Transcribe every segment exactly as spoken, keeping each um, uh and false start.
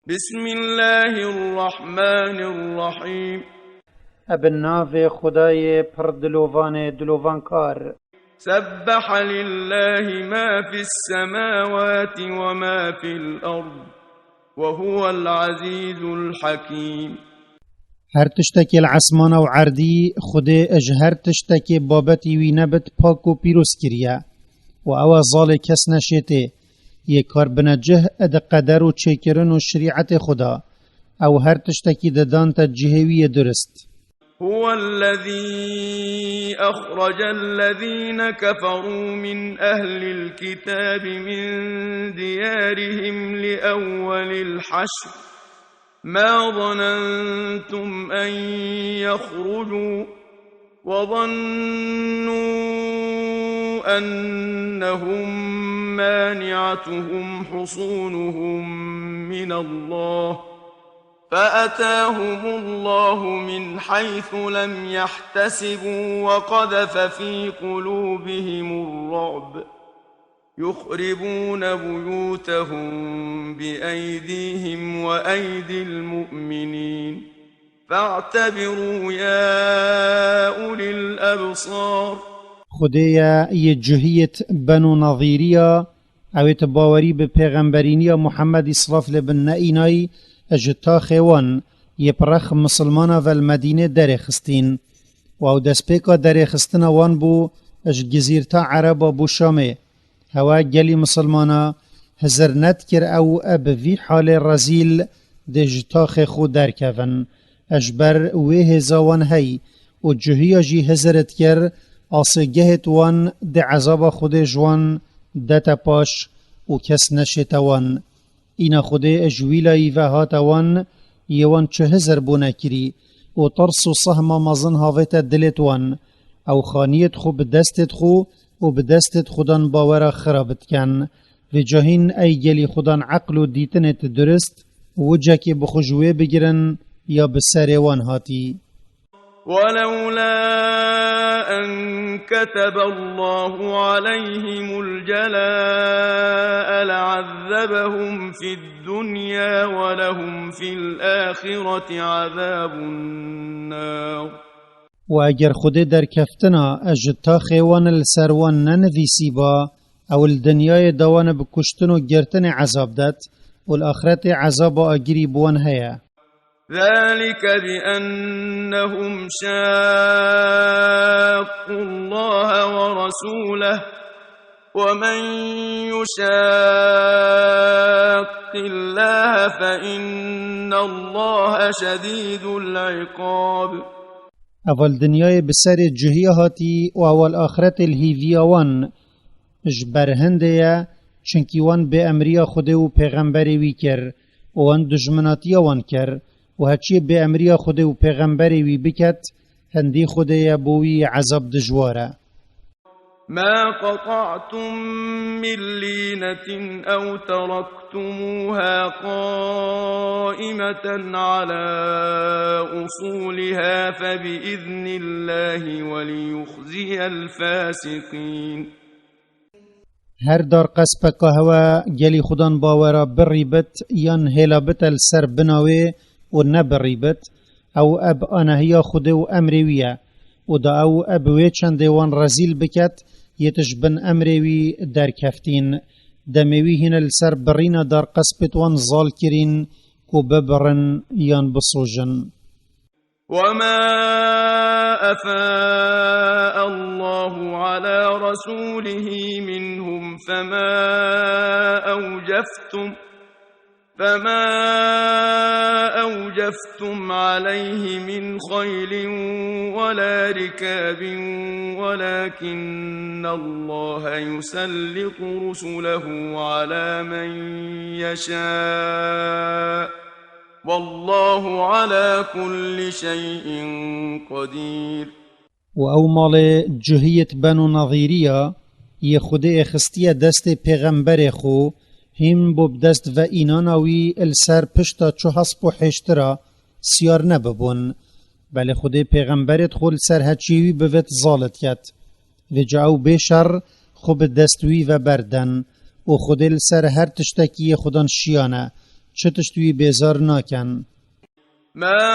بسم الله الرحمن الرحيم. Ebe navê Xwedayê pir dilovanê dilovankar. سبح لله ما في السماوات وما في الأرض وهو العزيز الحكيم. Her tiştekî li esmana û erdî Xwedê ji her tiştekê babetî wî nebit pak û pîroz kiriye. Û ew e zalê kes neşêtê. Yê kar binecih di qeder û çêkirin û şerîetê xwe de. Ew her tiştekî didan te cihê wî yê durist. هو الذي أخرج الذين كفروا من أهل الكتاب من ديارهم لأول الحشر ما ظننتم أن يخرجوا وظنوا أنهم مانعتهم حصونهم من الله فأتاهم الله من حيث لم يحتسبوا وقذف في قلوبهم الرعب يخربون بيوتهم بأيديهم وأيدي المؤمنين فاعتبروا يا أولي الأبصار. Xwedê ye yê cihiyêt Beno Nazîriya, ew ê tu bawerî bi pêxemberîniya Muhemmedî silav lê bin neînayî, ji taxê wan yê pirex misilmana ve li Medînê derêxistîn. Û ew destpêka derêxistina wan bû ji gizîrta Ereba bo Şamê. Hewa gelî misilmana hizir nedikir ew bi vî halê rezîl dê ji taxê xwe derkevin. Ji ber wê hêza wan hey û cihiya jî hizir dikir, asêgehêt wan dê ezaba Xwedê ji wan dete paş û kes neşête wan. Îna Xwedê ji wî layî ve hate wan, yê wan çi hizir bûne kirî û tirs û sehma mezin havête dilêt wan. Ew xaniyêt xwe bi destêt xwe û bi destêt xudan bawera xira bitken. Vêca hîn ey gelî xudan eql û dîtinêt durist, wicekê bi xwe ji wê bigirin ya bi serê wan hatî. ولولا أن كتب الله عليهم الجلاء لعذبهم في الدنيا ولهم في الآخرة عذاب النار. Û eger Xwedê derkeftina ji taxê wan li ser wan nenivîsîba, ew li dinyayê de wan bi kuştin û girtinê ezab det û li axretê ezaba agirî bi wan heye. ذلك بأنهم شاقوا الله ورسوله ومن يشاق الله فإن الله شديد العقاب. Ev li dinyayê bi serê cihiya hatî û ew li axretê li hîviya wan. Ji ber hindê ye, çinkî wan bêemriya Xwedê û pêxemberê wî kir û wan dijminatiya wan kir û heçiyê bêemriya Xwedê û pêxemberê wî biket, hindî Xwedê ye bo wî ezab dijwar e. ما قطعتم من لينة أو تركتموها قائمة على أصولها فبإذن الله وليخزي الفاسقين. Her dar qespeka hewe gelî xudan bawera birî bit yan hêla bite li ser bina wê û nebirî bit, ew eb anehiya Xwedê û emrê wî ye. Û da ew eb wê çendê wan rezîl biket, yê tu ji bin emrê wî derkeftîn. Demê wî hîne li ser birîna dar qespêt wan zal kirîn ku bibirin yan bisojin. وما أفاء الله على رسوله منهم فما أوجفتم فما أوجفتم عليه من خيل ولا ركاب ولكن الله يسلط رسله على من يشاء والله على كل شيء قدير. Û ew malê cihiyêt Beno Nazîriya, yê Xwedê êxistiye destê pêxemberê xwe, hîn bo bi dest ve înana wî li ser pişta çu hesp û hêştira siyar nebibûn. Belê Xwedê pêxemberêt xwe li ser heçiyê wî bivêt zal diket. Vêca ew bê şer xwe bi dest wî ve berden û Xwedê li ser her tiştekî yê xudan şiyan e, çi tişt wî bêzar nakin. ما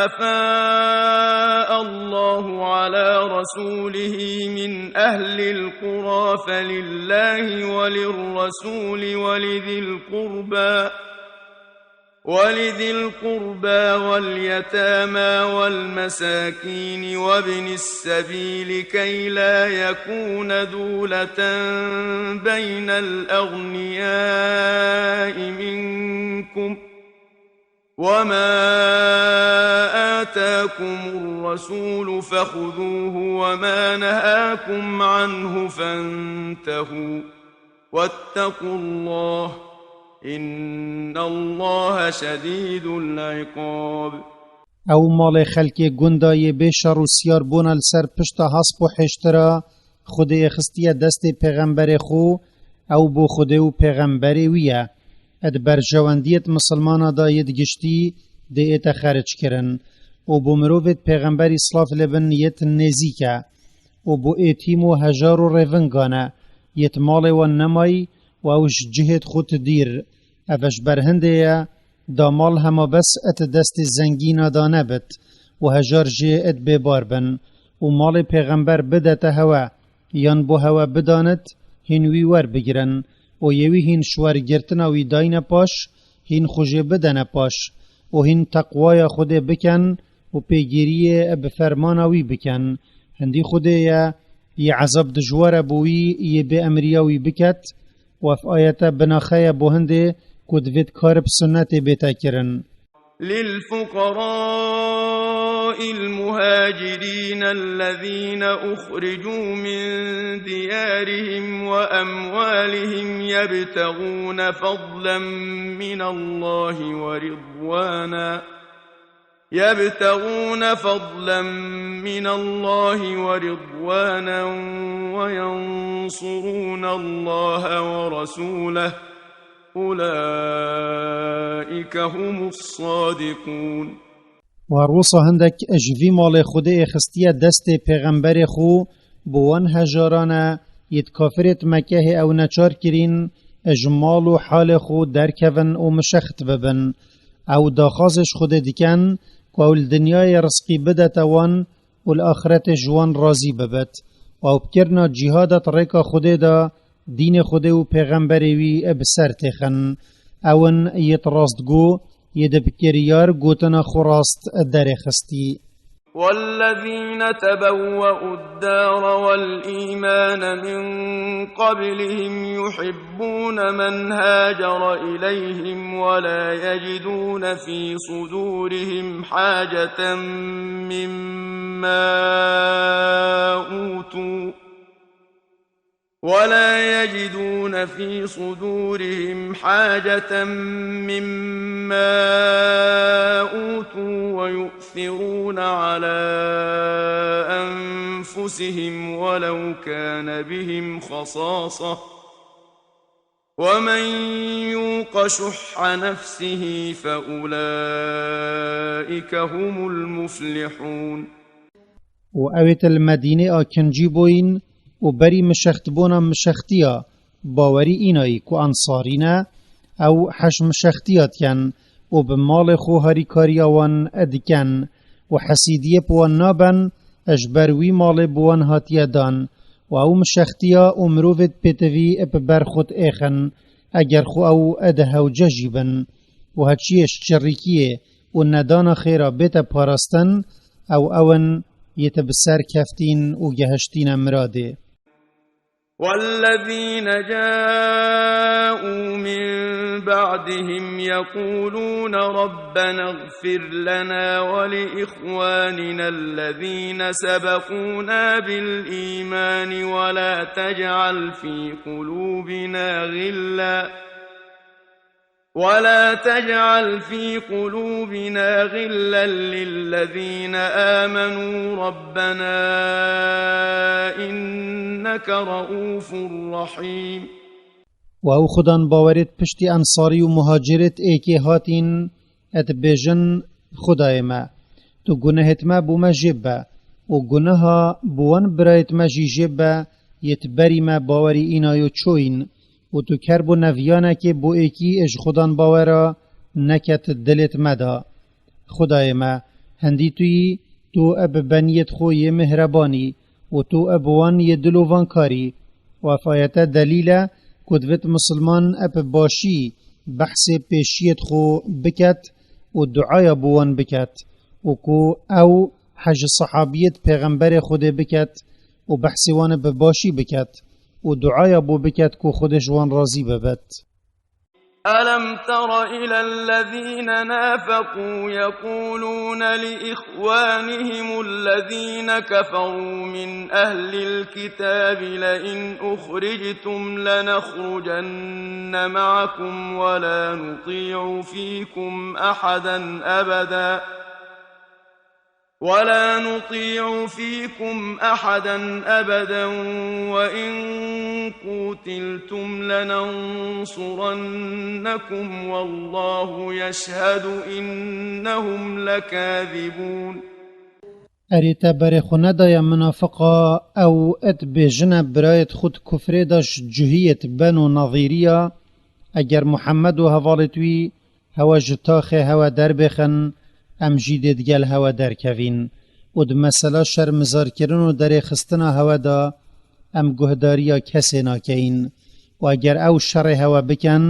أفاء الله على رسوله من أهل القرى فلله وللرسول ولذي القربى ولذي القربى واليتامى والمساكين وابن السبيل كي لا يكون دولة بين الأغنياء منكم وما آتاكم الرسول فخذوه وما نهاكم عنه فانتهوا واتقوا الله إن الله شديد العقاب. Ew malê xelkê gunda yê bê şer û siyar bona li ser pişta hesp û hêştira Xwedê ê xistiye destê pêxemberê xwe, ew bo Xwedê û pêxemberê wî ye. Di berjewendiyêt misilmana de yêt giştî dê ête xeric kirin û bo mirovêt pêxemberî silav lê bin yêt nêzîk e û bo êtîm û hejar û rêvingan e yêt malê wan nemayî û ew ji cihêt xwe ti dîr. Ev ji ber hindê ye da mal hema bes et destê zengîna da nebit û hejar jê et bêbar bin û malê pêxember bidete hewe yan bo hewe bidanit hîn wî werbigirin û yê wî hîn ji wergirtina wî dayne paş, hîn xwe jê bidene paş û hîn teqwaya Xwedê bikin û pêgiriyê bi fermana wî bikin. Hindî Xwedê ye yê ezab dijwar e bo wî yê bê emriya wî biket û ev ayete binaxe ye bo hindê ku divêt kar bi sunnetê bête kirin. للفقراء المهاجرين الذين أخرجوا من ديارهم وأموالهم يبتغون فضلا من الله ورضوانا يبتغون فضلا من الله ورضوانا وينصرون الله ورسوله أولئك هم الصادقون. Û her wisa hindek ji vî malê Xwedê ê xistiye destê pêxemberê xwe bo wan hejaran e yêt kafirêt Mekehê ew neçar kirîn ji mal û halê xwe derkevin û mişext bibin. Ew daxwazê ji Xwedê dikin ku ew li dinyayê rizqî bidete wan û li axretê ji wan razî bibit û ew bi kirina cîhada di rêka Xwedê de dînê Xwedê û pêxemberê wî bi ser têxin. Ew in yêt rastgo yê di bi kiryar gotina xwe rast derê xistî. والذين تبوأوا الدار والإيمان من قبلهم يحبون من هاجر إليهم ولا يجدون في صدورهم حاجة مما أوتوا ولا يجدون في صدورهم حاجة مما أوتوا ويؤثرون على أنفسهم ولو كان بهم خصاصة ومن يوق شح نفسه فأولئك هم المفلحون. û ewêt li Medînê a kincî bûyîn û berî mişextbûna mişextiya bawerî înayî ku ensarî ne, ew heş mişextiya dikin û bi malê xwe harîkariya wan dikin û hesîdiyê bi wan nabin, ji ber wî malê bi wan hatiye dan û ew mişextiya û mirovêt pêtivî bi ber xwe diêxin, eger xwe ew di hewce jî bin û heçiyê ji çirrîkiyê û nedana xêra bête parastin, ew ew in yê te bi ser keftîn û gehiştîne miradê. والذين جاءوا من بعدهم يقولون ربنا اغفر لنا ولإخواننا الذين سبقونا بالإيمان ولا تجعل في قلوبنا غلا ولا تجعل في قلوبنا غلا للذين آمنوا ربنا إنك رءوف رحيم. Û ew xudan bawerêt piştî ensarî û muhacirêt êkê hatîn, et dibêjin: Xudayê me, tu gunehêt me bo me jê be û guneha bi wan birayêt me jî jê be, yêt berî me bawerî înayo çoyîn. û tu kerb û neviyanekê bo êkî ê ji Xudan bawera neket dilêt me da. Xudayê me, hindî tu yî, tu eb beniyêt xwe yê mihrebanî û tu eb wan yê dilovankarî. Û ev ayete delîl e ku divêt misilman eb başî behsê pêşiyêt xwe biket û duaya bo wan biket û ku ew hej sehabiyêt pêxemberê Xwedê biket û behsê wan bi başî biket û duaya bo biket ku Xwedê ji wan razî bibit. ألم تر إلى الذين نافقوا يقولون لإخوانهم الذين كفروا من أهل الكتاب لئن أخرجتم لنخرجن معكم ولا نطيع فيكم أحدا أبدا ولا نطيع فيكم أحدا أبدا وإن قوتلتم لننصرنكم والله يشهد إنهم لكاذبون. Erê te berê xwe nedaye minafiqa ew ê dibêjine birayêt xwe di kufrê de ji Cuhiyêt Beno Nazîriya, eger Muhammed û hevalêt wî hewe ji taxê hewe derbêxin, em jî dê digel hewe derkevîn û di mesela şermizarkirin û derêxistina hewe de em guhdariya kesê nakeyîn û eger ew şerê hewe bikin,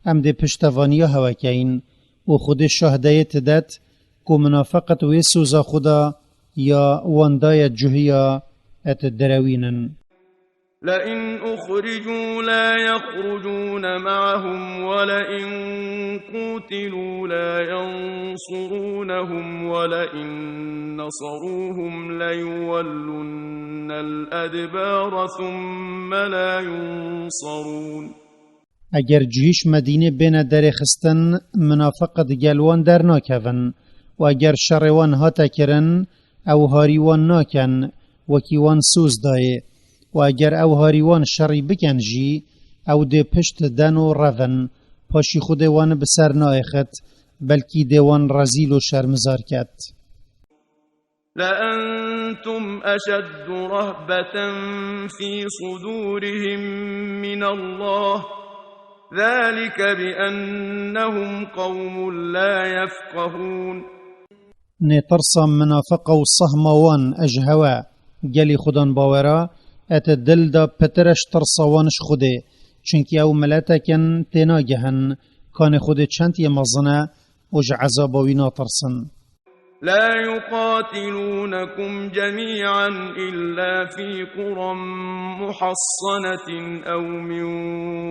em dê piştevaniya hewe keyîn û Xwedê şahdeyê tidet ku minafiqet wê soza xwe da ya wan daye Cuhiya ê direwînin. لئن أخرجوا لا يخرجون معهم ولئن قوتلوا لا ينصرونهم ولئن نصروهم ليولن الأدبار ثم لا ينصرون. Eger cihîş Medînê bêne derêxistin, minafiqet gel wan dernakevin û eger şerê wan hate kirin, ew harî wan nakin, wekî wan soz dayê. Û eger ew harî wan şerî bikin jî, ew dê pişt den û revin, paşî Xwedê wan bi ser naêxit, belkî dê wan rezîl û şermizar ket. لأنتم أشد رهبة في صدورهم من الله ذلك بأنهم قوم لا يفقهون. Nê tirsa minafiqa û sehma wan ji hewe gelî Xudan bawera, ê di dil de pitir e ji tirsa wan ji Xwedê, çunkî ew miletek in tênagihin, kanê Xwedê çend yê mezin e û ji ezaba wî natirsin. لا يقاتلونكم جميعا إلا في قرى محصنة أو من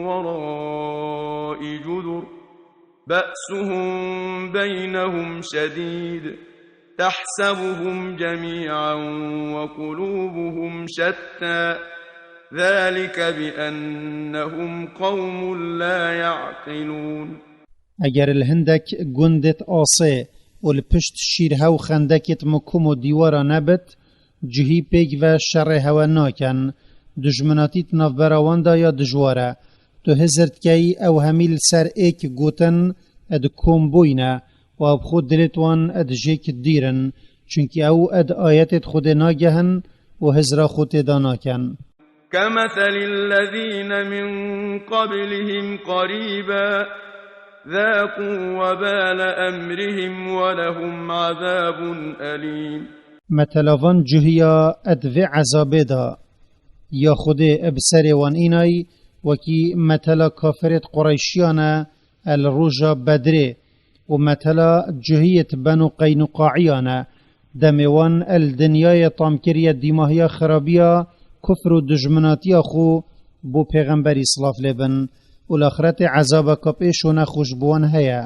وراء جدر بأسهم بينهم شديد تحسبهم جميعا وقلوبهم شتى ذلك بأنهم قوم لا يعقلون. Eger li hindek gundêt asê û li pişt şîrhew xendekêt mukum û dîwara nebit, cihî pêk ve şerê hewe nakin, dijminatî di navbera wan de ya dijwar e. Tu hizir dikey ew hemî li ser êk gotin ê di kom bûyne û ew bi xwe dilêt wan ê di jêk dîr in, çunkî ew ê di ayetêt Xwedê nagehin û hizra xwe tê de nakin. كمثل الذين من قبلهم قريبا ذاقوا وبال أمرهم ولهم عذاب أليم. Metela van cuhiya ê di vê ezabê de ya Xwedê ê bi serê wan înay, wekî metela kafirêt Qureyşiyan e ê li roja Bedrê û metela cuhiyêt Beno Qeynuqaiyan e. Demê wan ê li dinyayê tam kiriye dîmahiya xirabiya kufr û dijminatiya xwe bo pêxemberî silav lê bin û li axretê ezabeke pê şûnexweş bi wan heye.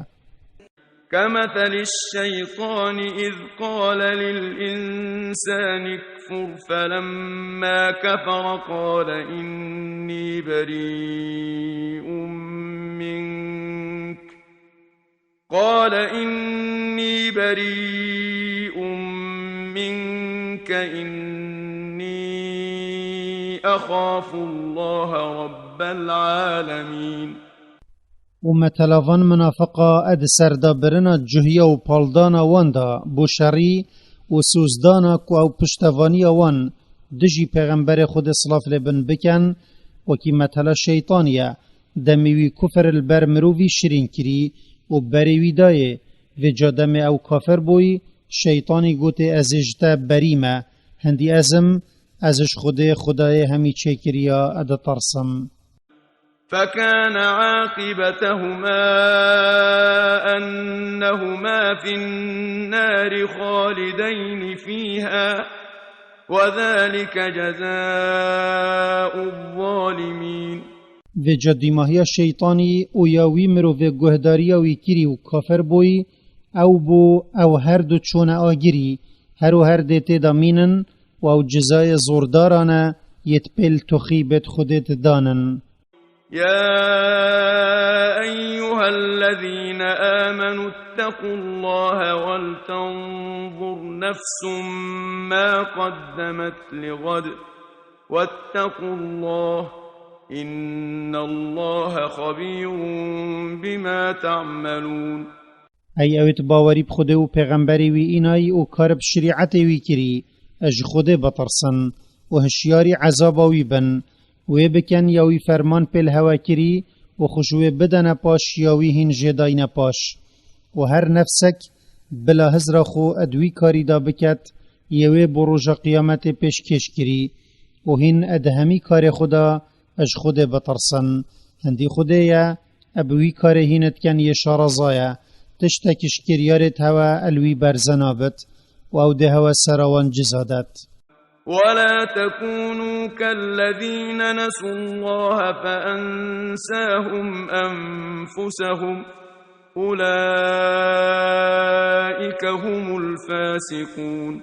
كمثل الشيطان إذ قال للإنسان اكفر فلما كفر قال إني بريء منك قال إني بريء منك إني أخاف الله رب العالمين. Û metela van minafiqa ê di serdabirina cuhiya û paldana wan de bo şerî û sozdana ku ew piştevaniya wan dijî pêxemberê Xwedê silav lê bin bikin, wekî metela şeytanî ye. Demê wî kufir li ber mirovî şirîn kirî û berê wî dayê. Vêca demê ew kafir bûyî, şeytanî gotê, "Ez ê ji te berî me." Hindî ez im, ez ji Xwedê, Xwedayê hemî çêkiriya, ditirsim. فكان عاقبتهما أنهما في النار خالدين فيها، وذلك جزاء الظالمين. Vêca dîmahiya şeytanî û ya wî mirovê guhdariya wî kirî û kafir bûyî, ew bû, ew her du çûne agirî, her û her dê tê de mînin û ew cizayê zordaran e, yê di pêl toxî bêt Xwedê didanin. يا أيها الذين آمنوا اتقوا الله ولتنظر نفس ما قدمت لغد، واتقوا الله، إن الله خبير بما تعملون. Ey ewêt bawerî bi Xwedê û pêxemberê wî înayî û kar bi şerîetê wî kirî, ji Xwedê bitirsin û hişyarî ezaba wî bin. Wê bikin ya wî ferman pêl hewe kirî û xwe ji wê bidene paş ya wî hîn jê dayne paş. Û her nefsek bila hizra xwe ed wî karî da biket, yê wê bo roja qiyametê pêşkêş kirî. Û hîn ed hemî karê xwe da ji Xwedê bitirsin. Hindî Xwedê ye, eb wî karê hîn diken yê şaraza ye. Tiştek ji kiryarê hewe el wî berze nabit û ew dê hewe sera wan ciza det. ولا تكونوا كالذين نسوا الله فأنساهم أنفسهم، أولئك هم الفاسقون.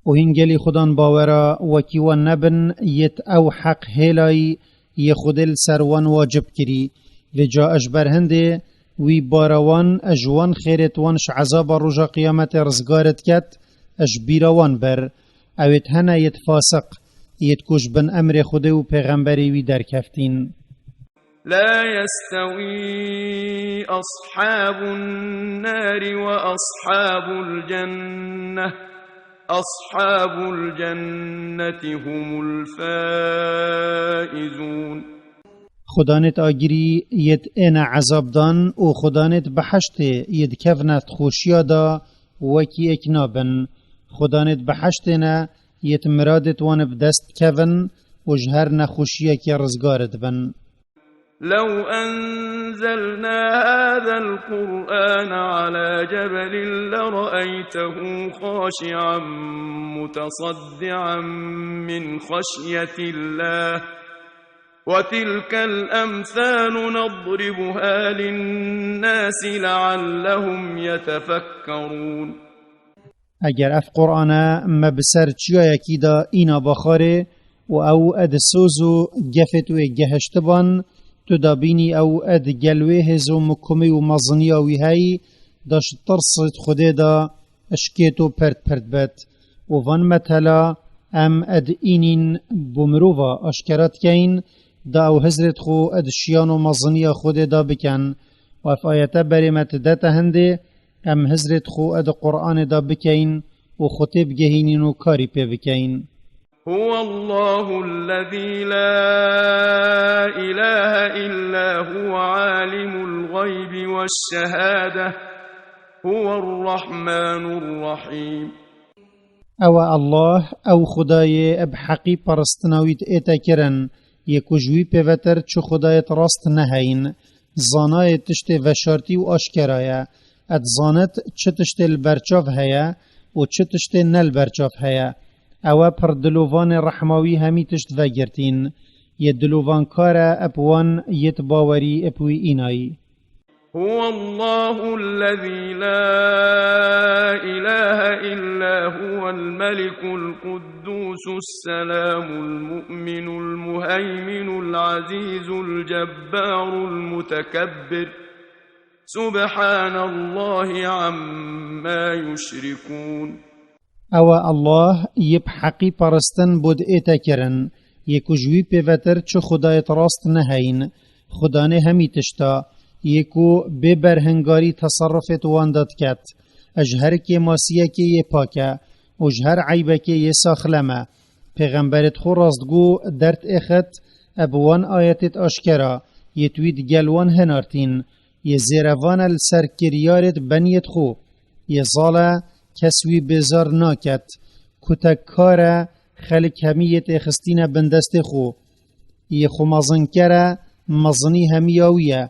Û hîn gelî Xudan bawera wekî wan nebin, yêt ew heq hêlayî yê Xwedê li ser wan wacib kirî. Vêca ji ber hindê wî bara wan, ji wan xêrêt wan ji ezaba roja qiyametê rizgar diket, ji bîra wan bir. Ewêt hene yêt fasiq, yêt ku ji bin emrê Xwedê û pêxemberê wî derkeftîn. لا يستوي أصحاب النار وأصحاب الجنة، أصحاب الجنة هم الفائزون. Xudanêt agirî yêt êne ezabdan û xudanêt behiştê yêt kevne xweşiya da wekî êk nabin. Xudanêt behiştê ne yêt miradêt wan bi dest kevin û ji her nexweşiyekê rizgar dibin. لو أنزلنا هذا القرآن على جبل لرأيته خاشعا متصدعا من خشية الله، وتلك الأمثال نضربها للناس لعلهم يتفكرون. Eger ev Qur'ane me bi ser çiyayekî de îna baxarê û ew ed soz û gefêt wê gehiştiban, tu da bînî ew ed gel wê hêz û mikumî û meziniya wî heyî, da ji tirsêt Xwedê de şikêt û pert pert bet. Û van metela em ed înîn bo mirova aşkera dikeyn, da ew hizrêt xwe ed şiyan û meziniya Xwedê da biken. Û ev ayete berê me ti dete hindê, em hizrêt xwe ed Qur'anê da bikeyn û xwe tê bigehînîn û karî pê bikeyn. هو الله الذي لا إله إلا هو عالم الغيب والشهادة، هو الرحمن الرحيم. Ew e Allah, ew Xwedayê bi heqî peristina wî ête kirin, yê ku ji wî pêvetir çi Xwedayêt rast neheyin. Zanayê tiştê veşartî û aşkera ye. Ed zanit çi tiştê li berçav heye û çi tiştê ne li berçav heye. Ew e pir dilovanê rehma wî hemî tişt vegirtîn. Yê dilovankar e ep wan yêt bawerî ep wî înayî. هو الله الذي لا إله إلا هو الملك القدوس السلام المؤمن المهيمن العزيز الجبار المتكبر، سبحان الله عما يشركون. Ew e Allah, yê bi heqî peristin bo di ête kirin, yê ku ji wî pêvetir çi Xwedayêt rast neheyin, Xudanê hemî tişta, yê ku bê berhingarî teserrufêt wan de diket, ji her kêmasiyekê yê pak e û ji her eybekê yê saxlem e. Pêxemberêt xwe rastgo dert êxit, e bi wan ayetêt aşkera, yê tu wî digel wan hinartîn, yê zêrevan e li ser kiryarêt beniyêt xwe, yê zal e kes wî bêzar naket, kutekkar e xelk hemî yê têxistîne bin destê xwe, yê xwe mezinker e, mezinî hemiya wî ye,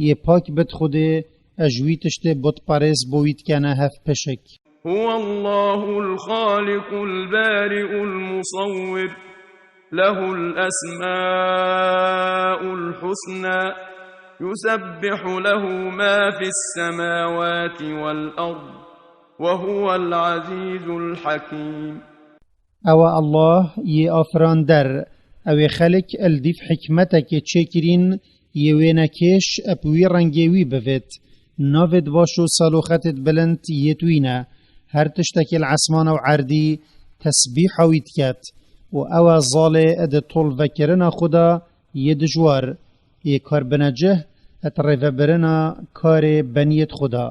yê pak bit Xwedê, e ji wî tiştê butperêz bo wî dikene hev pişik. هو الله الخالق البارئ المصور، له الأسماء الحسنى، يسبح له ما في السماوات والأرض، وهو العزيز الحكيم. Ew e Allah yê afirander, ew ê xelk li dîv hikmetekê çêkirîn, yê wênekêş ep wî rengê wî bivêt. Navêt baş û saloxetêt bilind yêt wî ne. Her tiştekê li esmana û erdî tesbîha wî diket. Û ew e zalê di tolvekirina xwe de yê dijwar, yê karbinecih di rêvebirina karê beniyêt xwe de.